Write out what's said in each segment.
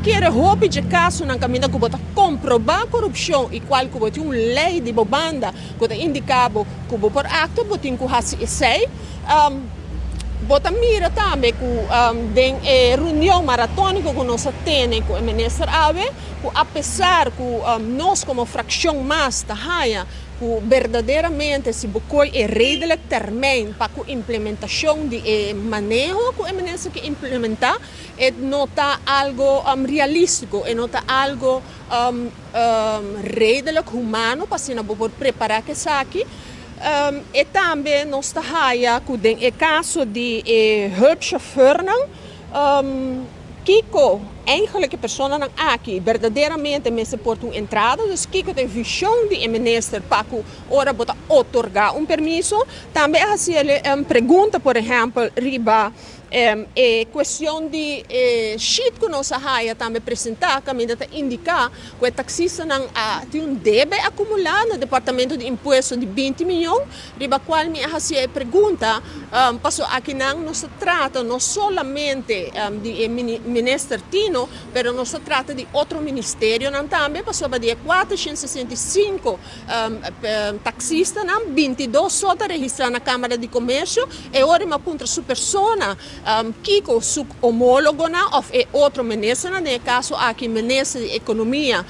kere hopi dje kasonan kaminda ku bo ta komprobá korupshon i kual ku bo tin un lei di bo banda ku ta indiká bo ku bo por aktua, bo tin ku hasi esei. Bo ta mira tambe ku den e reunion maratóniko ku nos a tene ku e minister awe, ku apesar ku nos komo frakshon mas ta haña ku berdaderamente si bo koi e redelijk termijn pa ku implementashon di e maneho ku e minister ke implementá, e no ta algo realístiko, e no ta algo redelijk humano pa asina bo por prepará ku esaki. E tambe nos ta haya ku den e kaso di e hulpchauffeurnan, kiko eigenlijk e personanan aki berdaderamente mester por tin un entrada, dus kiko ta e vishon di e minister pa ku ora bo ta otorgá un permiso. Tambe a hasi el pregunta por ehèmpel riba e cuestion di e sheet cu nos a haya tambe presenta caminda ta indica cu e taxistanan a tin un debe acumula na Departamento di Impuesto di 20 miyon, riba cual mi a haci e pregunta, paso akinan nos ta trata no solamente di e Minister Tino, pero nos ta trata di otro ministerionan tambe, pasobra di e 465 taxistanan, 22 so ta registra na Camara di Comercio. E ora mi a puntra su persona kiko su homólogonan of e otro ministernan, den e caso aki Minister di Economia,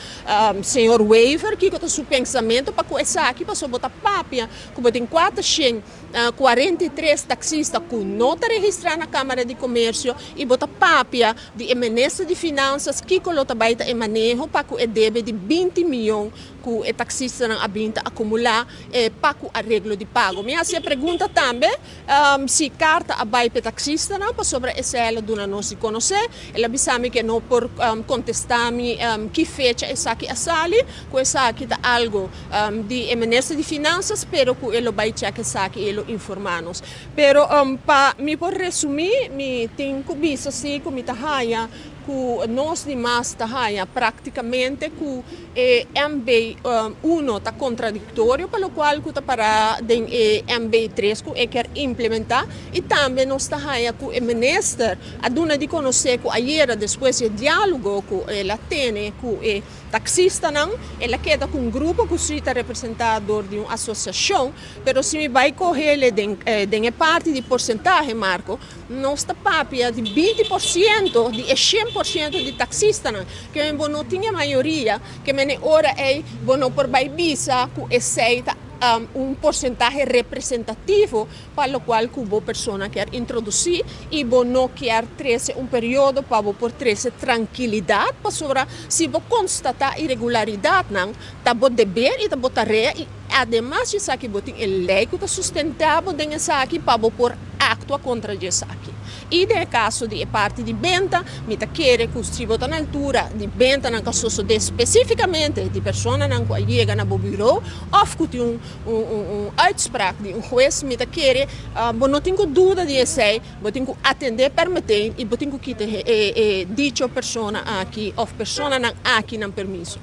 señor Wever, kiko ta su pensamento pa cu esaki, pasobra bo ta papia cu bo tin 443 taxista cu no ta registra na Camara di Comercio y bo ta papia di e Minister di Finanzas, kiko lo ta bay ta e maneho pa cu e debe di 20 miyon cu e taxistanan a bin ta acumula pa cu areglo di pago. Mi a haci e pregunta tambe si carta a bay pa e taxistanan, pasobra esey el a duna nos di conoce. El a bisa mi cu e no por contesta mi ki fecha esaki a sali, cu esaki ta algo di e Minister di Finanzas, pero cu e lo bay check esaki y e lo informa nos. Pero pa mi por resumi, mi tin cu bisa si cu mi ta haya cu nos di mas ta haya practicamente cu e MB 1 ta contradictorio pa locual cu ta para den e MB 3 cu e kier implementa, y tambe nos ta haya cu e minister a duna di conoce cu ayera, despues di e dialogo cu el a tene cu e taxistanan, el a keda cu un grupo cu si ta representa door di un asociacion. Pero si mi bay coge den e parti di porcentahe, Marco, nos ta papia di 20% di e 100% di taxistanan, cu bo no tin e mayoria, kiermen ora ey bo no por bay bisa cu esey ta un porcentahe representativo pa locual cu bo persona kier introduci, y bo no kier trece un periodo pa bo por trece trankilidad, pasobra si bo constata irregularidadnan, ta bo deber y ta bo tarea, y ademas esaki bo tin e ley cu ta sustenta bo den esaki pa bo por actua contra esaki. Y den caso di e parti di benta, mi ta kere cu si bo ta na altura di bentanan cu a sucede specificamente di personanan cu a yega na bo bureau of cu tin un uitspraak di un hues, mi ta kere bo no tin cu duda di esey, bo tin cu atende per meteen y bo tin cu kita e dicho persona aki of personanan aki nan permiso.